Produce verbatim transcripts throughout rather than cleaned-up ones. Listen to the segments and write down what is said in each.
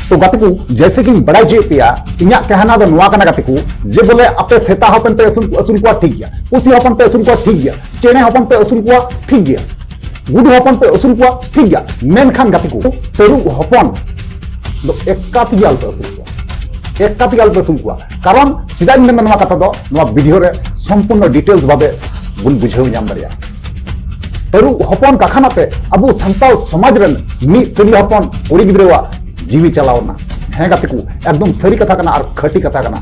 ᱛᱚ ᱜᱟᱛᱮ ᱠᱚ, ᱡᱮᱭᱥᱮ ᱠᱤᱧ ᱵᱟᱲᱟᱭ ᱦᱚᱪᱚᱭᱮᱫ ᱯᱮᱭᱟ, ᱤᱧᱟᱹᱜ ᱠᱟᱦᱟᱱᱟ ᱫᱚ ᱱᱚᱣᱟ ᱠᱟᱱᱟ ᱜᱟᱛᱮ ᱠᱚ, ᱡᱮ ᱵᱚᱞᱮ ᱟᱯᱮ ᱥᱮᱛᱟ ᱦᱚᱯᱚᱱ ᱯᱮ ᱟᱹᱥᱩᱞ, ᱟᱹᱥᱩᱞ ᱠᱚᱣᱟ ᱴᱷᱤᱠ ᱜᱮᱭᱟ, ᱯᱩᱥᱤ ᱦᱚᱯᱚᱱ ᱯᱮ ᱟᱹᱥᱩᱞ ᱠᱚᱣᱟ ᱴᱷᱤᱠ ᱜᱮᱭᱟ, ᱪᱮᱬᱮ ᱦᱚᱯᱚᱱ ᱯᱮ ᱟᱹᱥᱩᱞ ᱠᱚᱣᱟ ᱴᱷᱤᱠ ᱜᱮᱭᱟ, ᱜᱩᱰᱩ ᱦᱚᱯᱚᱱ ᱯᱮ ᱟᱹᱥᱩᱞ ᱠᱚᱣᱟ ᱴᱷᱤᱠ ᱜᱮᱭᱟ, ᱢᱮᱱᱠᱷᱟᱱ ᱜᱟᱛᱮ ᱠᱚ, ᱛᱟᱹᱨᱩᱵ ᱦᱚᱯᱚᱱ ᱫᱚ ᱮᱠᱟᱛ ᱜᱮ ᱟᱞᱚᱯᱮ ᱟᱹᱥᱩᱞ ᱠᱚᱣᱟ, ᱮᱠᱟᱛ ᱜᱮ ᱟᱞᱚᱯᱮ ᱟᱹᱥᱩᱞ ᱠᱚᱣᱟ᱾ ᱠᱟᱨᱚᱱ ᱪᱮᱫᱟᱜ ᱤᱧ ᱢᱮᱱᱫᱟ ᱱᱚᱣᱟ ᱠᱟᱛᱷᱟ ᱫᱚ, ᱱᱚᱣᱟ ᱵᱷᱤᱰᱤᱭᱳ ᱨᱮ ᱥᱚᱢᱯᱩᱨᱱᱚ ᱰᱤᱴᱮᱞᱥ ᱵᱷᱟᱵᱮ ᱵᱚᱱ ᱵᱩᱡᱷᱟᱹᱣ ᱧᱟᱢ ᱫᱟᱲᱮᱭᱟᱜᱼᱟ᱾ ᱛᱟᱹᱨᱩᱵ ᱦᱚᱯᱚᱱ ᱠᱟᱠᱷᱟᱱᱟᱛᱮ ᱟᱵᱚ ᱥᱟᱱᱛᱟᱲ ᱥᱚᱢᱟᱡᱽ ᱨᱮᱱ ᱢᱤᱫ ᱛᱤᱨᱞᱟᱹ ᱦᱚᱯᱚᱱ ᱠᱩᱲᱤ ᱜᱤᱫᱽᱨᱟᱹᱣᱟᱜ ᱡᱤᱣᱤ ᱪᱟᱞᱟᱣ ᱮᱱᱟ᱾ ᱦᱮᱸ ᱜᱟᱛᱮ ᱠᱚ, ᱮᱠᱫᱚᱢ ᱥᱟᱹᱨᱤ ᱠᱟᱛᱷᱟ ᱠᱟᱱᱟ ᱟᱨ ᱠᱷᱟᱹᱴᱤ ᱠᱟᱛᱷᱟ ᱠᱟᱱᱟ᱾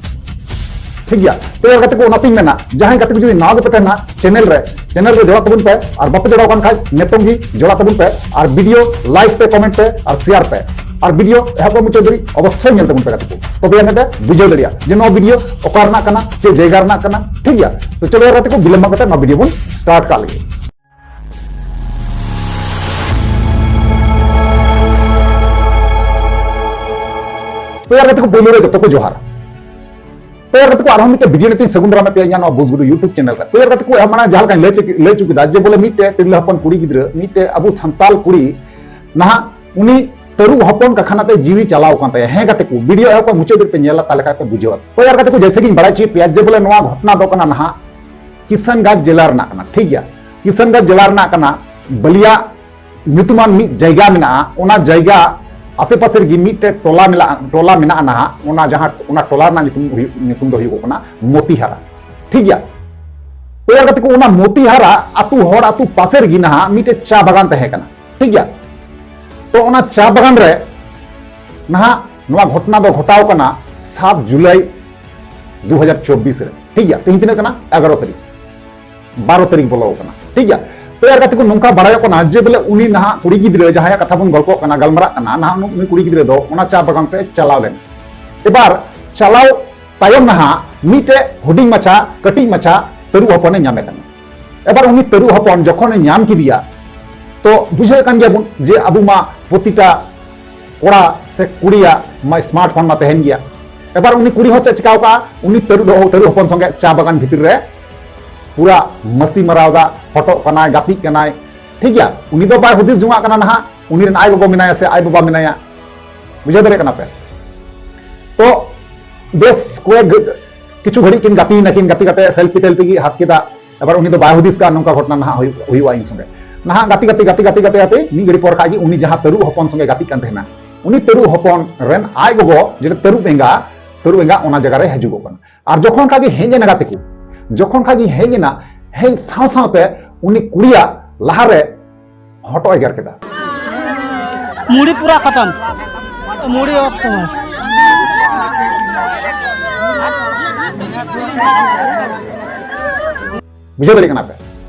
ᱴᱷᱤᱠ ᱜᱮᱭᱟ, ᱛᱚ ᱜᱟᱛᱮ ᱠᱚ, ᱚᱱᱟᱛᱤᱧ ᱢᱮᱱᱟ, ᱡᱟᱦᱟᱸᱭ ᱜᱟᱛᱮ ᱠᱚ ᱡᱩᱫᱤ ᱱᱟᱣᱟ ᱜᱮᱯᱮ ᱛᱟᱦᱮᱱᱟ ᱪᱮᱱᱮᱞ ᱨᱮ, ᱪᱮᱱᱮᱞ ᱨᱮ ᱡᱚᱲᱟᱜ ᱛᱟᱵᱚᱱ ᱯᱮ, ᱟᱨ ᱵᱟᱯᱮ ᱡᱚᱲᱟᱣ ᱠᱟᱱ ᱠᱷᱟᱡ ᱱᱤᱛᱚᱝ ᱜᱮ ᱡᱚᱲᱟᱜ ᱛᱟᱵᱚᱱ ᱯᱮ, ᱟᱨ ᱵᱷᱤᱰᱤᱭᱳ ᱞᱟᱭᱤᱠ ᱯᱮ, ᱠᱚᱢᱮᱱᱴ ᱯᱮ, ᱟᱨ ᱥᱮᱭᱟᱨ ᱯᱮ, ᱟᱨ ᱵᱷᱤᱰᱤᱭᱳ ᱮᱦᱚᱵ ᱠᱷᱚᱱ ᱢᱩᱪᱟᱹᱫ ᱫᱷᱟᱹᱵᱤᱡ ᱚᱵᱚᱥᱥᱳᱭ ᱧᱮᱞ ᱛᱟᱵᱚᱱ ᱯᱮ ᱜᱟᱛᱮ ᱠᱚ, ᱛᱚᱵᱮ ᱟᱹᱱᱤᱡ ᱯᱮ ᱵᱩᱡᱷᱟᱹᱣ ᱫᱟᱲᱮᱭᱟᱜᱼᱟ ᱡᱮ ᱱᱚᱣᱟ ᱵᱷᱤᱰᱤᱭᱳ ᱚᱠᱟ ᱨᱮᱱᱟᱜ ᱠᱟᱱᱟ, ᱪᱮᱫ ᱡᱟᱭᱜᱟ ᱨᱮᱱᱟᱜ ᱠᱟᱱᱟ᱾ ᱴᱷᱤᱠ ᱜᱮᱭᱟ, ᱛᱚ ᱪᱚᱞᱚ ᱜᱟᱛᱮ ᱠᱚ, ᱵᱤᱞᱚᱢ ᱵᱟᱝ ᱠᱟᱛᱮ ᱱᱚᱣᱟ ᱵᱷᱤᱰᱤᱭᱳ ᱵᱚᱱ ᱥᱴᱟᱨᱴ ᱠᱟᱜ ᱞᱮᱜᱮ᱾ ᱛᱚ ᱜᱟᱛᱮ ᱠᱚ, ᱯᱳᱭᱞᱳ ᱨᱮ ᱡᱚᱛᱚ ᱠᱚ ᱡᱚᱦᱟᱨ᱾ ᱛᱚ ᱜᱟᱛᱮ ᱠᱚ, ᱟᱨᱦᱚᱸ ᱢᱤᱫᱴᱮᱱ ᱵᱷᱤᱰᱤᱭᱳ ᱱᱤᱛᱚᱧ ᱥᱟᱹᱜᱩᱱ ᱫᱟᱨᱟᱢᱮᱫ ᱯᱮᱭᱟ ᱤᱧᱟᱹᱜ ᱱᱚᱣᱟ ᱵᱩᱡᱽ ᱜᱩᱰᱩ YouTube ᱪᱮᱱᱮᱞ ᱨᱮ᱾ ᱛᱚ ᱜᱟᱛᱮ ᱠᱚ, ᱢᱟᱱᱮ ᱡᱟᱦᱟᱸ ᱞᱮᱠᱟᱧ ᱞᱟᱹᱭ ᱪᱩ-, ᱞᱟᱹᱭ ᱪᱩ ᱠᱮᱫᱟ ᱡᱮ ᱵᱚᱞᱮ ᱢᱤᱫᱴᱮᱡ ᱛᱤᱨᱞᱟᱹ ᱦᱚᱯᱚᱱ ᱠᱩᱲᱤ ᱜᱤᱫᱽᱨᱟᱹ, ᱢᱤᱫᱴᱮᱡ ᱟᱵᱚ ᱥᱟᱱᱛᱟᱞ ᱠᱩᱲᱤ, ᱱᱟᱦᱟᱜ ᱩᱱᱤ ᱛᱟᱹᱨᱩᱵ ᱦᱚᱯᱚᱱ ᱠᱟᱠᱷᱟᱱᱟᱛᱮ ᱡᱤᱣᱤ ᱪᱟᱞᱟᱣ ᱠᱟᱱ ᱛᱟᱭᱟ᱾ ᱦᱮᱸ ᱜᱟᱛᱮ ᱠᱚ, ᱵᱷᱤᱰᱤᱭᱳ ᱮᱦᱚᱵ ᱠᱷᱚᱱ ᱢᱩᱪᱟᱹᱫ ᱫᱷᱟᱹᱵᱤᱡ ᱯᱮ ᱧᱮᱞᱟ, ᱛᱟᱦᱞᱮ ᱠᱷᱟᱡ ᱯᱮ ᱵᱩᱡᱷᱟᱹᱣᱟ᱾ ᱛᱚ ᱜᱟᱛᱮ ᱠᱚ, ᱡᱮᱭᱥᱮ ᱜᱤᱧ ᱵᱟᱲᱟᱭ ᱦᱚᱪᱚᱭᱮᱫ ᱯᱮᱭᱟ ᱡᱮ ᱵᱚᱞᱮ ᱱᱚᱣᱟ ᱜᱷᱚᱴᱚᱱᱟ ᱫᱚ ᱠᱟᱱᱟ ᱱᱟᱦᱟᱜ ᱠᱤᱥᱟᱱᱜᱚᱸᱡᱽ ᱡᱮᱞᱟ ᱨᱮᱱᱟᱜ ᱠᱟᱱᱟ᱾ ᱴᱷᱤᱠ ᱜᱮᱭᱟ, ᱠᱤᱥᱟᱱᱜᱚᱸᱡᱽ ᱡᱮᱞᱟ ᱨᱮᱱᱟᱜ ᱠᱟᱱᱟ᱾ ᱵᱟᱞᱤᱭᱟ ᱧᱩᱛᱩᱢᱟᱱ ᱢᱤᱫ ᱡᱟᱭᱜᱟ ᱢᱮᱱᱟᱜᱼᱟ, ᱚᱱᱟ ᱡᱟᱭᱜᱟ ᱟᱥᱮ ᱯᱟᱥᱮ ᱨᱮᱜᱮ ᱢᱤᱫᱴᱮᱡ ᱴᱚᱞᱟ ᱢᱮᱱᱟᱜᱼᱟ, ᱴᱚᱞᱟ ᱢᱮᱱᱟᱜᱼᱟ ᱱᱟᱦᱟᱜ᱾ ᱚᱱᱟ ᱡᱟᱦᱟᱸ, ᱚᱱᱟ ᱴᱚᱞᱟ ᱨᱮᱱᱟᱜ ᱧᱩᱛᱩᱢ ᱦᱩᱭᱩᱜ, ᱧᱩᱛᱩᱢ ᱫᱚ ᱦᱩᱭᱩᱜ ᱠᱟᱱᱟ ᱢᱚᱛᱤᱦᱟᱨᱟ᱾ ᱴᱷᱤᱠ ᱜᱮᱭᱟ, ᱛᱚ ᱜᱟᱛᱮ ᱠᱚ, ᱚᱱᱟ ᱢᱚᱛᱤᱦᱟᱨᱟ ᱟᱹᱛᱩ, ᱦᱚᱲ ᱟᱹᱛᱩ ᱯᱟᱥᱮ ᱨᱮᱜᱮ ᱱᱟᱦᱟᱜ ᱢᱤᱫᱴᱮᱡ ᱪᱟ ᱵᱟᱜᱟᱱ ᱛᱟᱦᱮᱸ ᱠᱟᱱᱟ᱾ ᱴᱷᱤᱠ ᱜᱮᱭᱟ, ᱛᱚ ᱚᱱᱟ ᱪᱟ ᱵᱟᱜᱟᱱ ᱨᱮ ᱱᱟᱦᱟᱜ ᱱᱚᱣᱟ ᱜᱷᱚᱴᱚᱱᱟ ᱫᱚ ᱜᱷᱚᱴᱟᱣ ᱠᱟᱱᱟ ᱥᱟᱛ ᱡᱩᱞᱟᱭ ᱫᱩ ᱦᱟᱡᱟᱨ ᱪᱚᱵᱵᱤᱥ ᱨᱮ᱾ ᱴᱷᱤᱠ ᱜᱮᱭᱟ, ᱛᱮᱦᱮᱧ ᱛᱤᱱᱟᱹᱜ ᱠᱟᱱᱟ? ᱮᱜᱟᱨᱚ ᱛᱟᱹᱨᱤᱠᱷ, ᱵᱟᱨᱚ ᱛᱟᱹᱨᱤᱠᱷ ᱵᱚᱞᱚ ᱠᱟᱱᱟ᱾ ᱴᱷᱤᱠ ᱜᱮᱭᱟ, ᱛᱚ ᱜᱟᱛᱮ ᱠᱚ, ᱱᱚᱝᱠᱟ ᱵᱟᱲᱟᱭᱚᱜ ᱠᱟᱱᱟ ᱡᱮ ᱵᱚᱞᱮ ᱩᱱᱤ ᱱᱟᱦᱟᱜ ᱠᱩᱲᱤ ᱜᱤᱫᱽᱨᱟᱹ ᱡᱟᱦᱟᱸᱭᱟᱜ ᱠᱟᱛᱷᱟ ᱵᱚᱱ ᱜᱚᱞᱯᱚᱜ ᱠᱟᱱᱟ, ᱜᱟᱞᱢᱟᱨᱟᱜ ᱠᱟᱱᱟ, ᱱᱟᱦᱟᱜ ᱩᱱᱤ ᱠᱩᱲᱤ ᱜᱤᱫᱽᱨᱟᱹ ᱫᱚ ᱚᱱᱟ ᱪᱟ ᱵᱟᱜᱟᱱ ᱥᱮᱫ ᱮ ᱪᱟᱞᱟᱣ ᱞᱮᱱᱟ᱾ ᱮᱵᱟᱨ ᱪᱟᱞᱟᱣ ᱛᱟᱭᱚᱢ ᱱᱟᱦᱟᱜ ᱢᱤᱫᱴᱮᱡ ᱦᱩᱰᱤᱧ ᱢᱟᱪᱷᱟ, ᱠᱟᱹᱴᱤᱡ ᱢᱟᱪᱷᱟ ᱛᱟᱹᱨᱩᱵ ᱦᱚᱯᱚᱱᱮ ᱧᱟᱢᱮ ᱠᱟᱱᱟ᱾ ᱮᱵᱟᱨ ᱩᱱᱤ ᱛᱟᱹᱨᱩᱵ ᱦᱚᱯᱚᱱ ᱡᱚᱠᱷᱚᱱᱮ ᱧᱟᱢ ᱠᱮᱫᱮᱭᱟ, ᱛᱚ ᱵᱩᱡᱷᱟᱹᱣᱮᱫ ᱠᱟᱱ ᱜᱮᱭᱟᱵᱚᱱ ᱡᱮ ᱟᱵᱚ ᱢᱟ ᱯᱨᱚᱛᱤᱴᱟ ᱠᱚᱲᱟ ᱥᱮ ᱠᱩᱲᱤᱭᱟᱜ ᱢᱟ ᱥᱢᱟᱨᱴ ᱯᱷᱳᱱ ᱢᱟ ᱛᱟᱦᱮᱱ ᱜᱮᱭᱟ᱾ ᱮᱵᱟᱨ ᱩᱱᱤ ᱠᱩᱲᱤ ᱦᱚᱸ ᱪᱮᱫ ᱪᱤᱠᱟᱣ ᱠᱟᱜᱼᱟ, ᱩᱱᱤ ᱛᱟᱹᱨᱩᱵ, ᱛᱟᱹᱨᱩᱵ ᱦᱚᱯᱚᱱ ᱥᱚᱸᱜᱮ ᱪᱟ ᱵᱟᱜᱟᱱ ᱵᱷᱤᱛᱤᱨ ᱨᱮ ᱯᱩᱨᱟ ᱢᱟᱥᱛᱤ ᱢᱟᱨᱟᱣ ᱫᱟ, ᱯᱷᱚᱴᱚᱜ ᱠᱟᱱᱟᱭ, ᱜᱟᱛᱮᱜ ᱠᱟᱱᱟᱭ᱾ ᱴᱷᱤᱠ ᱜᱮᱭᱟ, ᱩᱱᱤ ᱫᱚ ᱵᱟᱭ ᱦᱩᱫᱤᱥ ᱡᱚᱝᱟᱜ ᱠᱟᱱᱟ ᱱᱟᱦᱟᱜ ᱩᱱᱤ ᱨᱮᱱ ᱟᱭ ᱵᱟᱵᱟ ᱢᱮᱱᱟᱭᱟ ᱥᱮ ᱟᱭ ᱵᱟᱵᱟ ᱢᱮᱱᱟᱭᱟ, ᱵᱩᱡᱷᱟᱹᱣ ᱫᱟᱲᱮᱭᱟᱜ ᱠᱟᱱᱟ ᱯᱮ? ᱛᱚ ᱵᱮᱥ ᱠᱚᱭᱮᱠ ᱜᱷᱟᱹ- ᱠᱤᱪᱷᱩ ᱜᱷᱟᱹᱲᱤᱡ ᱠᱤᱱ ᱜᱟᱛᱮᱭᱮᱱᱟ ᱠᱤᱱ, ᱜᱟᱛᱮ ᱠᱟᱛᱮ ᱥᱮᱞᱯᱷᱤ ᱴᱮᱞᱯᱷᱤ ᱜᱮ ᱦᱟᱛ ᱠᱮᱫᱟ᱾ ᱮᱵᱟᱨ ᱩᱱᱤ ᱫᱚ ᱵᱟᱭ ᱦᱩᱫᱤᱥ ᱠᱟᱜᱼᱟ ᱱᱚᱝᱠᱟ ᱜᱷᱚᱴᱚᱱᱟ ᱱᱟᱦᱟᱜ ᱦᱩᱭᱩᱜ, ᱦᱩᱭᱩᱜᱼᱟ ᱤᱧ ᱥᱚᱸᱜᱮ᱾ ᱱᱟᱦᱟᱜ ᱜᱟᱛᱮ ᱜᱟᱛᱮ ᱜᱟᱛᱮ ᱜᱟᱛᱮ ᱜᱟᱛᱮ ᱜᱟᱛᱮ ᱢᱤᱫ ᱜᱷᱟᱹᱲᱤ ᱯᱚᱨ ᱠᱷᱟᱡ ᱜᱮ ᱩᱱᱤ ᱡᱟᱦᱟᱸ ᱛᱟᱹᱨᱩᱵ ᱦᱚᱯᱚᱱ ᱥᱚᱸᱜᱮ ᱜᱟᱛᱮᱜ ᱠᱟᱱ ᱛᱟᱦᱮᱱᱟ, ᱩᱱᱤ ᱛᱟᱹᱨᱩᱵ ᱦᱚᱯᱚᱱ ᱨᱮᱱ ᱟᱡ ᱜᱚᱜᱚ, ᱡᱮᱴᱟ ᱛᱟᱹᱨᱩᱵ ᱮᱸᱜᱟ, ᱛᱟᱹᱨᱩᱵ ᱮᱸᱜᱟ ᱚᱱᱟ ᱡᱟᱭᱜᱟ ᱨᱮ ᱦᱤᱡᱩᱜᱚᱜ ᱠᱟᱱᱟ᱾ ᱟᱨ ᱡᱚᱠᱷᱚᱱ ᱠᱷᱟᱡ ᱜᱮ ᱦᱮᱡ ᱮᱱᱟ ᱜᱟᱛᱮ ᱠᱚ, ᱡᱚᱠᱷᱚᱱ ᱠᱷᱟᱡ ᱜᱮ ᱦᱮᱡ ᱮᱱᱟ, ᱦᱮᱡ ᱥᱟᱶ ᱥᱟᱶᱛᱮ ᱩᱱᱤ ᱠᱩᱲᱤᱭᱟᱜ ᱞᱟᱦᱟᱨᱮ ᱦᱚᱴᱚᱜ ᱮ ᱜᱮᱨ ᱠᱮᱫᱟ᱾ ᱢᱩᱲᱤ ᱯᱩᱨᱟ ᱠᱷᱚᱛᱚᱢ᱾ ᱢᱩᱲᱤ ᱚᱠᱛᱚ᱾ ᱵᱩᱡᱷᱟᱹᱣ ᱫᱟᱲᱮᱭᱟᱜ ᱠᱟᱱᱟ ᱯᱮ?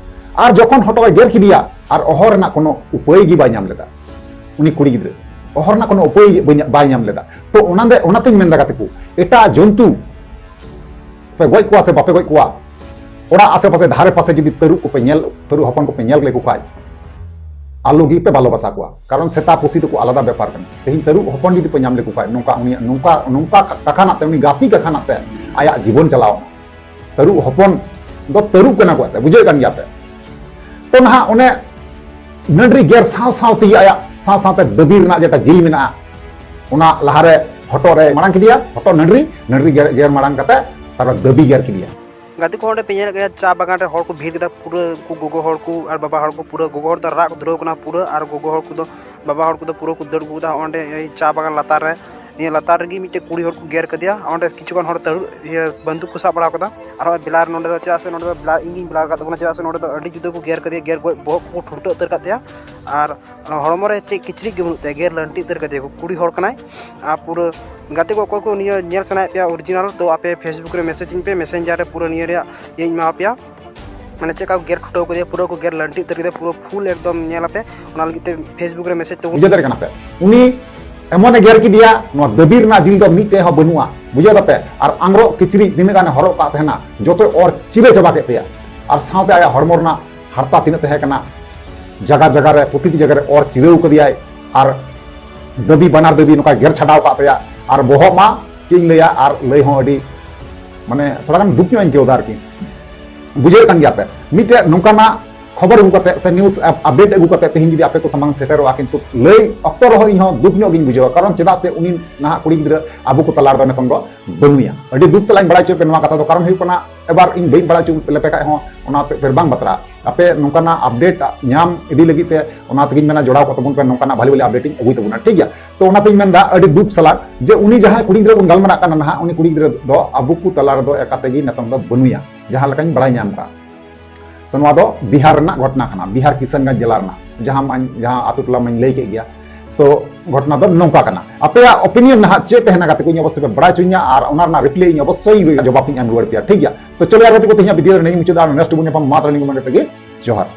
ᱟᱨ ᱡᱚᱠᱷᱚᱱ ᱦᱚᱴᱚᱜ ᱮ ᱜᱮᱨ ᱠᱮᱫᱮᱭᱟ, ᱟᱨ ᱚᱦᱚ ᱨᱮᱱᱟᱜ ᱠᱳᱱᱳ ᱩᱯᱟᱹᱭ ᱜᱮ ᱵᱟᱭ ᱧᱟᱢ ᱞᱮᱫᱟ ᱩᱱᱤ ᱠᱩᱲᱤ ᱜᱤᱫᱽᱨᱟᱹ, ᱚᱦᱚ ᱨᱮᱱᱟᱜ ᱠᱳᱱᱳ ᱩᱯᱟᱹᱭ ᱜᱮ ᱵᱟᱭ ᱧᱟ-, ᱵᱟᱭ ᱧᱟᱢ ᱞᱮᱫᱟ᱾ ᱛᱚ ᱚᱱᱟ ᱫᱮ-, ᱚᱱᱟᱛᱤᱧ ᱢᱮᱱᱫᱟ ᱜᱟᱛᱮ ᱠᱚ, ᱮᱴᱟᱜ ᱡᱚᱱᱛᱩ ᱯᱮ ᱜᱚᱡ ᱠᱚᱣᱟ ᱥᱮ ᱵᱟᱯᱮ ᱜᱚᱡ ᱠᱚᱣᱟ, ᱚᱲᱟᱜ ᱟᱥᱮ ᱯᱟᱥᱮ ᱫᱷᱟᱨᱮ ᱯᱟᱥᱮ ᱡᱩᱫᱤ ᱛᱟᱹᱨᱩᱵ ᱠᱚᱯᱮ ᱧᱮᱞ, ᱛᱟᱹᱨᱩᱵ ᱦᱚᱯᱚᱱ ᱠᱚᱯᱮ ᱧᱮᱞ ᱞᱮᱠᱚ ᱠᱷᱟᱡ, ᱟᱞᱚ ᱜᱮᱯᱮ ᱵᱷᱟᱞᱚᱵᱟᱥᱟ ᱠᱚᱣᱟ, ᱠᱟᱨᱚᱱ ᱥᱮᱛᱟ ᱯᱩᱥᱤ ᱫᱚᱠᱚ ᱟᱞᱟᱫᱟ ᱵᱮᱯᱟᱨ ᱠᱟᱱᱟ᱾ ᱛᱮᱦᱮᱧ ᱛᱟᱹᱨᱩᱵ ᱦᱚᱯᱚᱱ ᱡᱩᱫᱤ ᱯᱮ ᱧᱟᱢ ᱞᱮᱠᱚ ᱠᱷᱟᱡ, ᱱᱚᱝᱠᱟ ᱩᱱᱤᱭᱟᱜ, ᱱᱚᱝᱠᱟ, ᱱᱚᱝᱠᱟ ᱠᱟᱠᱷᱟᱱᱟᱜ ᱛᱮ, ᱩᱱᱤ ᱜᱟᱛᱮ ᱠᱟᱠᱷᱟᱱᱟᱜ ᱛᱮ ᱟᱭᱟᱜ ᱡᱤᱵᱚᱱ ᱪᱟᱞᱟᱣ ᱮᱱᱟ᱾ ᱛᱟᱹᱨᱩᱵ ᱦᱚᱯᱚᱱ ᱫᱚ ᱛᱟᱹᱨᱩᱵ ᱠᱟᱱᱟ ᱠᱚ, ᱮᱱᱛᱮ ᱵᱩᱡᱷᱟᱹᱣ ᱠᱟᱱ ᱜᱮᱭᱟ ᱯᱮ᱾ ᱛᱚ ᱱᱟᱦᱟᱜ ᱚᱱᱮ ᱱᱟᱹᱰᱨᱤ ᱜᱮᱨ ᱥᱟᱶ ᱥᱟᱶ ᱛᱮᱜᱮ ᱟᱭᱟᱜ ᱥᱟᱶ ᱥᱟᱶᱛᱮ ᱫᱟᱹᱵᱤ ᱨᱮᱱᱟᱜ ᱡᱮᱴᱟ ᱡᱤᱞ ᱢᱮᱱᱟᱜᱼᱟ, ᱚᱱᱟ ᱞᱟᱦᱟᱨᱮ ᱦᱚᱴᱚᱜ ᱨᱮ ᱢᱟᱲᱟᱝ ᱠᱮᱫᱮᱭᱟ, ᱦᱚᱴᱚᱜ ᱱᱟᱹᱰᱨᱤ, ᱱᱟᱹᱰᱨᱤ ᱜᱮᱨ, ᱜᱮᱨ ᱢᱟᱲᱟᱝ ᱠᱟᱛᱮ ᱛᱟᱨᱯᱚᱨ ᱫᱟᱹᱵᱤ ᱜᱮᱨ ᱠᱮᱫᱮᱭᱟ᱾ ᱜᱟᱛᱮ ᱠᱚ, ᱚᱸᱰᱮ ᱯᱮ ᱧᱮᱞᱮᱫ ᱜᱮᱭᱟ, ᱪᱟ ᱵᱟᱜᱟᱱ ᱨᱮ ᱦᱚᱲ ᱠᱚ ᱵᱷᱤᱲ ᱠᱮᱫᱟ, ᱯᱩᱨᱟᱹ ᱩᱱᱠᱩ ᱜᱚᱜᱚ ᱦᱚᱲ ᱠᱚ ᱟᱨ ᱵᱟᱵᱟ ᱦᱚᱲ ᱠᱚ, ᱯᱩᱨᱟᱹ ᱜᱚᱜᱚ ᱦᱚᱲ ᱫᱚ ᱨᱟᱜ ᱠᱚ ᱫᱷᱩᱨᱟᱹᱣ ᱠᱟᱱᱟ ᱯᱩᱨᱟᱹ, ᱟᱨ ᱜᱚᱜᱚ ᱦᱚᱲ ᱠᱚᱫᱚ, ᱵᱟᱵᱟ ᱦᱚᱲ ᱠᱚᱫᱚ ᱯᱩᱨᱟᱹ ᱠᱚ ᱫᱟᱹᱲ ᱟᱹᱜᱩ ᱠᱮᱫᱟ ᱚᱸᱰᱮ ᱮᱭ ᱪᱟ ᱵᱟᱜᱟᱱ ᱞᱟᱛᱟᱨ ᱨᱮ᱾ ᱱᱤᱭᱟᱹ ᱞᱟᱛᱟᱨ ᱨᱮᱜᱮ ᱢᱤᱫᱴᱮᱡ ᱠᱩᱲᱤ ᱦᱚᱲ ᱠᱚ ᱜᱮᱨ ᱠᱮᱫᱮᱭᱟ, ᱚᱸᱰᱮ ᱠᱤᱪᱷᱩ ᱜᱟᱱ ᱦᱚᱲ ᱛᱟᱹᱨᱩᱵ, ᱤᱭᱟᱹ, ᱵᱟᱱᱫᱩᱠ ᱠᱚ ᱥᱟᱵ ᱵᱟᱲᱟ ᱠᱟᱫᱟ᱾ ᱟᱨᱦᱚᱸ ᱵᱮᱞᱟᱨ ᱱᱚᱸᱰᱮ ᱫᱚ, ᱪᱮᱫᱟᱜ ᱥᱮ ᱱᱚᱸᱰᱮ ᱫᱚ ᱵᱮᱞᱟᱨ ᱤᱧ ᱜᱤᱧ ᱵᱮᱞᱟᱨ ᱟᱠᱟᱫ ᱛᱟᱵᱚᱱᱟ, ᱪᱮᱫᱟᱜ ᱥᱮ ᱱᱚᱸᱰᱮ ᱫᱚ ᱟᱹᱰᱤ ᱡᱩᱫᱟᱹ ᱠᱚ ᱜᱮᱨ ᱠᱮᱫᱮᱭᱟ, ᱜᱮᱨ ᱜᱚᱡ ᱵᱚᱦᱚᱜ ᱠᱚᱠᱚ ᱴᱷᱩᱞᱴᱟᱹ ᱩᱛᱟᱹᱨ ᱠᱟᱫ ᱛᱟᱭᱟ᱾ ᱟᱨ ᱦᱚᱲᱢᱚ ᱨᱮ ᱪᱮᱫ ᱠᱤᱪᱨᱤᱡ ᱜᱮ ᱵᱟᱹᱱᱩᱜ ᱛᱟᱭᱟ, ᱜᱮᱨ ᱞᱟᱹᱱᱴᱤ ᱩᱛᱟᱹᱨ ᱠᱟᱫᱮᱭᱟ ᱠᱚ, ᱠᱩᱲᱤ ᱦᱚᱲ ᱠᱟᱱᱟᱭ᱾ ᱟᱨ ᱯᱩᱨᱟᱹ ᱜᱟᱛᱮ ᱠᱚ ᱚᱠᱚᱭ ᱠᱚ ᱱᱤᱭᱟᱹ ᱧᱮᱞ ᱥᱟᱱᱟᱭᱮᱫ ᱯᱮᱭᱟ original, ᱛᱚ ᱟᱯᱮ Facebook ᱨᱮ message ᱤᱧ ᱯᱮ, Messenger ᱨᱮ ᱯᱩᱨᱟᱹ ᱱᱤᱭᱟᱹ ᱨᱮᱭᱟᱜ ᱤᱭᱟᱹᱧ ᱮᱢᱟ ᱯᱮᱭᱟ᱾ ᱢᱟᱱᱮ ᱪᱮᱫ ᱞᱮᱠᱟ ᱠᱚ ᱜᱮᱨ ᱠᱷᱩᱴᱟᱹᱣ ᱠᱟᱫᱮᱭᱟ, ᱯᱩᱨᱟᱹ ᱠᱚ ᱜᱮᱨ ᱞᱟᱹᱱᱴᱤ ᱩᱛᱟᱹᱨ ᱠᱮᱫᱮᱭᱟ, ᱯᱩᱨᱟᱹ full ᱮᱠᱫᱚᱢ ᱧᱮᱞ ᱟᱯᱮ, ᱚᱱᱟ ᱞᱟᱹᱜᱤᱫ ᱛᱮ Facebook ᱨᱮ message ᱛᱟᱵᱚᱱ᱾ ᱵᱩᱡᱷᱟᱹᱣ ᱫᱟᱲᱮᱭᱟᱜ ᱠᱟᱱᱟ ᱯᱮ, ᱩᱱᱤ ᱮᱢᱚᱱᱮ ᱜᱮᱨ ᱠᱮᱫᱮᱭᱟ, ᱱᱚᱣᱟ ᱫᱟᱹᱵᱤ ᱨᱮᱱᱟᱜ ᱡᱤᱞ ᱫᱚ ᱢᱤᱫᱴᱮᱡ ᱦᱚᱸ ᱵᱟᱹᱱᱩᱜᱼᱟ, ᱵᱩᱡᱷᱟᱹᱣ ᱫᱟᱯᱮ? ᱟᱨ ᱟᱝᱨᱚᱜ ᱠᱤᱪᱨᱤᱡ ᱛᱤᱱᱟᱹᱜ ᱜᱟᱱᱮ ᱦᱚᱨᱚᱜ ᱠᱟᱜ ᱛᱟᱦᱮᱱᱟ, ᱡᱚᱛᱚᱭ ᱚᱨ ᱪᱤᱨᱟᱹ ᱪᱟᱵᱟ ᱠᱮᱫ ᱛᱟᱭᱟ᱾ ᱟᱨ ᱥᱟᱶᱛᱮ ᱟᱭᱟᱜ ᱦᱚᱲᱢᱚ ᱨᱮᱱᱟᱜ ᱦᱟᱨᱛᱟ ᱛᱤᱱᱟᱹᱜ ᱛᱟᱦᱮᱸ ᱠᱟᱱᱟ, ᱡᱟᱭᱜᱟ ᱡᱟᱭᱜᱟ ᱨᱮ, ᱯᱨᱚᱛᱤᱴᱤ ᱡᱟᱭᱜᱟ ᱨᱮ ᱚᱨ ᱪᱤᱨᱟᱹᱣ ᱠᱟᱫᱮᱭᱟᱭ᱾ ᱟᱨ ᱫᱟᱹᱵᱤ, ᱵᱟᱱᱟᱨ ᱫᱟᱹᱵᱤ ᱱᱚᱝᱠᱟ ᱜᱮᱨ ᱪᱷᱟᱰᱟᱣ ᱠᱟᱜ ᱛᱟᱭᱟ᱾ ᱟᱨ ᱵᱚᱦᱚᱜ ᱢᱟ ᱪᱮᱫ ᱤᱧ ᱞᱟᱹᱭᱟ, ᱟᱨ ᱞᱟᱹᱭ ᱦᱚᱸ ᱟᱹᱰᱤ, ᱢᱟᱱᱮ, ᱛᱷᱚᱲᱟ ᱜᱟᱱ ᱫᱩᱠ ᱧᱚᱜ ᱤᱧ ᱟᱹᱭᱠᱟᱹᱣ ᱮᱫᱟ ᱟᱨᱠᱤ᱾ ᱵᱩᱡᱷᱟᱹᱣᱮᱫ ᱠᱟᱱ ᱜᱮᱭᱟ ᱯᱮ, ᱢᱤᱫᱴᱮᱡ ᱱᱚᱝᱠᱟᱱᱟᱜ ᱠᱷᱚᱵᱚᱨ ᱟᱹᱜᱩ ᱠᱟᱛᱮ ᱥᱮ news update ᱟᱹᱜᱩ ᱠᱟᱛᱮ ᱛᱮᱦᱮᱧ ᱡᱩᱫᱤ ᱟᱯᱮ ᱠᱚ ᱥᱟᱢᱟᱝ ᱥᱮᱴᱮᱨᱚᱜᱼᱟ, ᱠᱤᱱᱛᱩ ᱞᱟᱹᱭ ᱚᱠᱛᱚ ᱨᱮᱦᱚᱸ ᱤᱧ ᱦᱚᱸ ᱫᱩᱠ ᱧᱚᱜ ᱜᱤᱧ ᱵᱩᱡᱷᱟᱹᱣᱟ, ᱠᱟᱨᱚᱱ ᱪᱮᱫᱟᱜ ᱥᱮ ᱩᱱᱤ ᱱᱟᱦᱟᱜ ᱠᱩᱲᱤ ᱜᱤᱫᱽᱨᱟᱹ ᱟᱵᱚ ᱠᱚ ᱛᱟᱞᱟ ᱨᱮᱫᱚ ᱱᱤᱛᱚᱝ ᱫᱚ ᱵᱟᱹᱱᱩᱭᱟ᱾ ᱟᱹᱰᱤ ᱫᱩᱠ ᱥᱟᱞᱟᱜ ᱤᱧ ᱵᱟᱲᱟᱭ ᱦᱚᱪᱚᱭᱮᱫ ᱯᱮ ᱱᱚᱣᱟ ᱠᱟᱛᱷᱟ ᱫᱚ, ᱠᱟᱨᱚᱱ ᱦᱩᱭᱩᱜ ᱠᱟᱱᱟ ᱮᱵᱟᱨ ᱤᱧ ᱵᱟᱹᱧ ᱵᱟᱲᱟᱭ ᱦᱚᱪᱚ ᱞᱮᱯᱮ ᱠᱷᱟᱡ ᱦᱚᱸ ᱚᱱᱟ ᱛᱮ ᱯᱷᱮᱨ ᱵᱟᱝ ᱵᱟᱛᱨᱟᱜᱼᱟ᱾ ᱟᱯᱮ ᱱᱚᱝᱠᱟᱱᱟᱜ update ᱧᱟᱢ ᱤᱫᱤ ᱞᱟᱹᱜᱤᱫ ᱛᱮ ᱚᱱᱟ ᱛᱮᱜᱤᱧ ᱢᱮᱱᱟ ᱡᱚᱲᱟᱣ ᱠᱚᱜ ᱛᱟᱵᱚᱱ ᱯᱮ, ᱱᱚᱝᱠᱟᱱᱟᱜ ᱵᱷᱟᱞᱤ ᱵᱷᱟᱞᱤ update ᱤᱧ ᱟᱹᱜᱩᱭ ᱛᱟᱵᱚᱱᱟ, ᱴᱷᱤᱠ ᱜᱮᱭᱟ? ᱛᱚ ᱚᱱᱟᱛᱤᱧ ᱢᱮᱱᱫᱟ ᱟᱹᱰᱤ ᱫᱩᱠ ᱥᱟᱞᱟᱜ ᱡᱮ ᱩᱱᱤ ᱡᱟᱦᱟᱸᱭ ᱠᱩᱲᱤ ᱜᱤᱫᱽᱨᱟᱹ ᱵᱚᱱ ᱜᱟᱞᱢᱟᱨᱟᱜ ᱠᱟᱱᱟ ᱱᱟᱦᱟᱜ, ᱩᱱᱤ ᱠᱩᱲᱤ ᱜᱤᱫᱽᱨᱟᱹ ᱫᱚ ᱟᱵᱚ ᱠᱚ ᱛᱟᱞᱟ ᱨᱮᱫᱚ ᱮᱠᱟᱛᱮ ᱜᱮ ᱱᱤᱛᱚᱝ ᱫᱚ ᱵᱟᱹᱱᱩᱭᱟ, ᱡᱟᱦᱟᱸ ᱞᱮᱠᱟᱧ ᱵᱟᱲᱟᱭ ᱧᱟᱢ ᱠᱟᱜᱼᱟ᱾ ᱛᱚ ᱱᱚᱣᱟ ᱫᱚ ᱵᱤᱦᱟᱨ ᱨᱮᱱᱟᱜ ᱜᱷᱚᱴᱚᱱᱟ ᱠᱟᱱᱟ, ᱵᱤᱦᱟᱨ ᱠᱤᱥᱟᱱᱜᱚᱸᱡᱽ ᱡᱮᱞᱟ ᱨᱮᱱᱟᱜ, ᱡᱟᱦᱟᱸ ᱢᱟᱧ, ᱡᱟᱦᱟᱸ ᱟᱛᱳ ᱴᱚᱞᱟ ᱢᱟᱧ ᱞᱟᱹᱭ ᱠᱮᱫ ᱜᱮᱭᱟ᱾ ᱛᱚ ᱜᱷᱚᱴᱚᱱᱟ ᱫᱚ ᱱᱚᱝᱠᱟ ᱠᱟᱱᱟ᱾ ᱟᱯᱮᱭᱟᱜ opinion ᱱᱟᱦᱟᱜ ᱪᱮᱫ ᱛᱟᱦᱮᱱᱟ ᱜᱟᱛᱮ ᱠᱚ, ᱤᱧ ᱚᱵᱚᱥᱥᱳᱭ ᱯᱮ ᱵᱟᱲᱟᱭ ᱦᱚᱪᱚᱧᱟ, ᱟᱨ ᱚᱱᱟ ᱨᱮᱱᱟᱜ reply ᱤᱧ ᱚᱵᱚᱥᱥᱳᱭ ᱤᱧ ᱡᱚᱵᱟᱵ ᱤᱧ ᱮᱢ ᱨᱩᱣᱟᱹᱲ ᱯᱮᱭᱟ, ᱴᱷᱤᱠ ᱜᱮᱭᱟ? ᱛᱚ ᱪᱚᱞᱚ ᱭᱟᱨ ᱜᱟᱛᱮ ᱠᱚ, ᱛᱮᱦᱮᱧᱟᱜ video ᱨᱮ ᱱᱤᱭᱟᱹ ᱢᱩᱪᱟᱹᱫ, ᱟᱨ next ᱵᱚᱱ ᱧᱟᱯᱟᱢ, ᱢᱟ ᱛᱟᱦᱞᱮ ᱱᱤᱭᱟᱹ ᱢᱚᱱᱮ ᱛᱮᱜᱮ ᱡᱚᱦᱟᱨ᱾